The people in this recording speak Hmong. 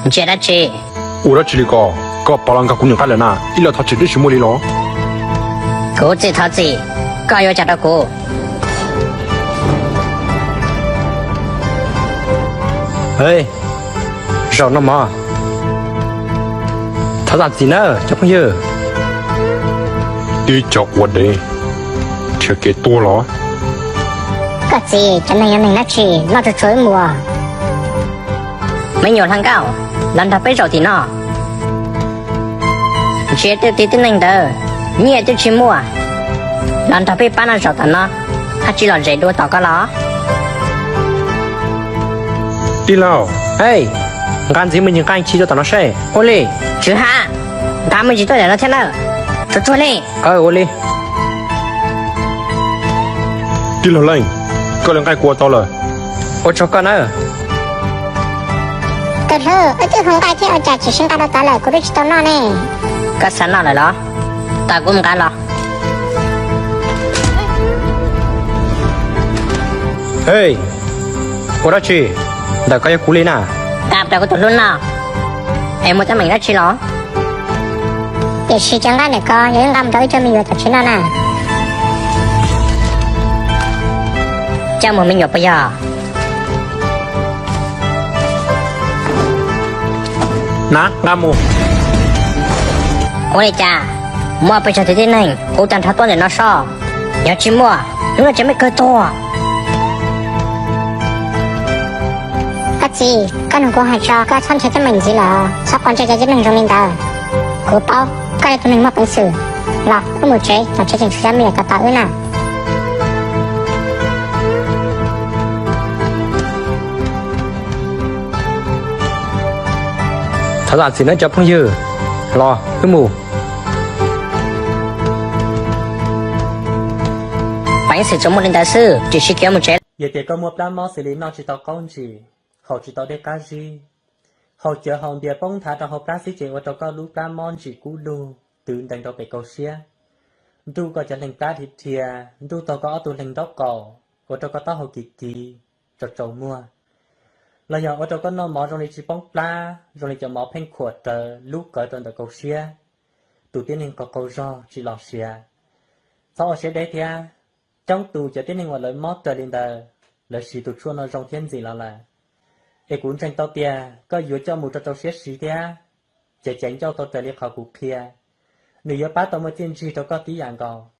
Ntsia dab tsi? Ua dab tsi li ko? Koj pom los nkag kuv niam nqaij lawm na, ib los thov txim twb tsis muaj li los? Kuv tsis thov txim, koj yuav cas rau kuv? Zaum no mog, thov zam txim na cov phooj ywg. Tib cov quav dev, nrhiav kev tuag los. Koj txiv, cov neeg no neeg dab tsi noj tsuag tsuag wb mus. Me nyuam hluas nkauj, los nrog peb zaum tim no. Ntsia tej tib neeg ntawd, nyiaj twb tsis muaj, los nrog peb pab noj zaum tom no, ab tsi los zem dua tom koj los. Tij laug, nqa ntxiv me ntsis nqaij tshis rau tom no seb. Ua li. Tswv Hab, nqa me ntsis tuaj tom no thiab na. Tsuag tsuag li. Ua li. Tij laug Leej, koj li nqaij kuv ua tau lawm. Ua tsaug koj na. Tus hlub, wb twb hu nqaij thiab ua cas tsis sib nqa rau tod lawm, kuv twb tsis tau noj ne. Koj xav noj lawm los? Tau, kuv mus nqa los. Hej, ua dab tsi? Ntawm ko yog kuv li na. Nqa rau kuv tus hlub noj. Es muaj teeb meem dab tsi los? Tiam sis cov nqaij ntawm ko yog wb nqa mus rau wb cov me nyuam tom tsev noj na. Coj mus me nyuam puas yog? Na, nqa mus. Ua li cas muaj pes tsawg tus tib neeg hu tag nrho tuaj ntawm no soj, yog tsis muaj, hnub no ces me kawg tuag. Koj txiv, koj nug kuv hais tso, koj txhob nrhiav teeb meem ntxiv lawm, txhob quav ntsej cov tib neeg zoo li ntawd. Kuv paub koj yog tus neeg muaj peev xwm, los wb mus tsev, tom tsev tseem tshuav cov me nyuam tos tos wb na. Thov zam txim nawb cov phooj ywg, los wb mus. Peev xwm tsuas muaj li ntawd xwb, tsis sib khiav mus tsev. Yog tias koj muaj plab mob xws li noj tsis tau qaub ntsis, haus tsis tau dej qab zib, haus cawv haus npias poob nthav rau hauv plab xwb ces ua rau koj lub plab mob ntsim kub dug twv ntees rau pem kaum siab, nruj koj cov leeg plab dhia dhia, nruj taug koj ob tug leeg nraub qaum, ua rau koj taub hau kiv kiv, tsaus tsaus muag, los yog ua rau koj noj mov zoo li tsis poob plab, zoo li cov mov pheej khuam rawv lub qawv rau ntawm kaum siab, tus tib neeg qaug qaug zog tsis los siav. Txhob ua siab deb thiab. Coob tus cov tib neeg uas lawv mob raws li ntawd, lawv siv tus tshuaj no zoo thiab ntxim los lawm. Es kuv ntseeg tau tias koj yuav coj mus rau rau siab siv thiab, ces caiv ncauj tau raws li qhov kuv qhia, nws yuav pab tau muaj txiaj ntsig rau koj tib yam nkaus.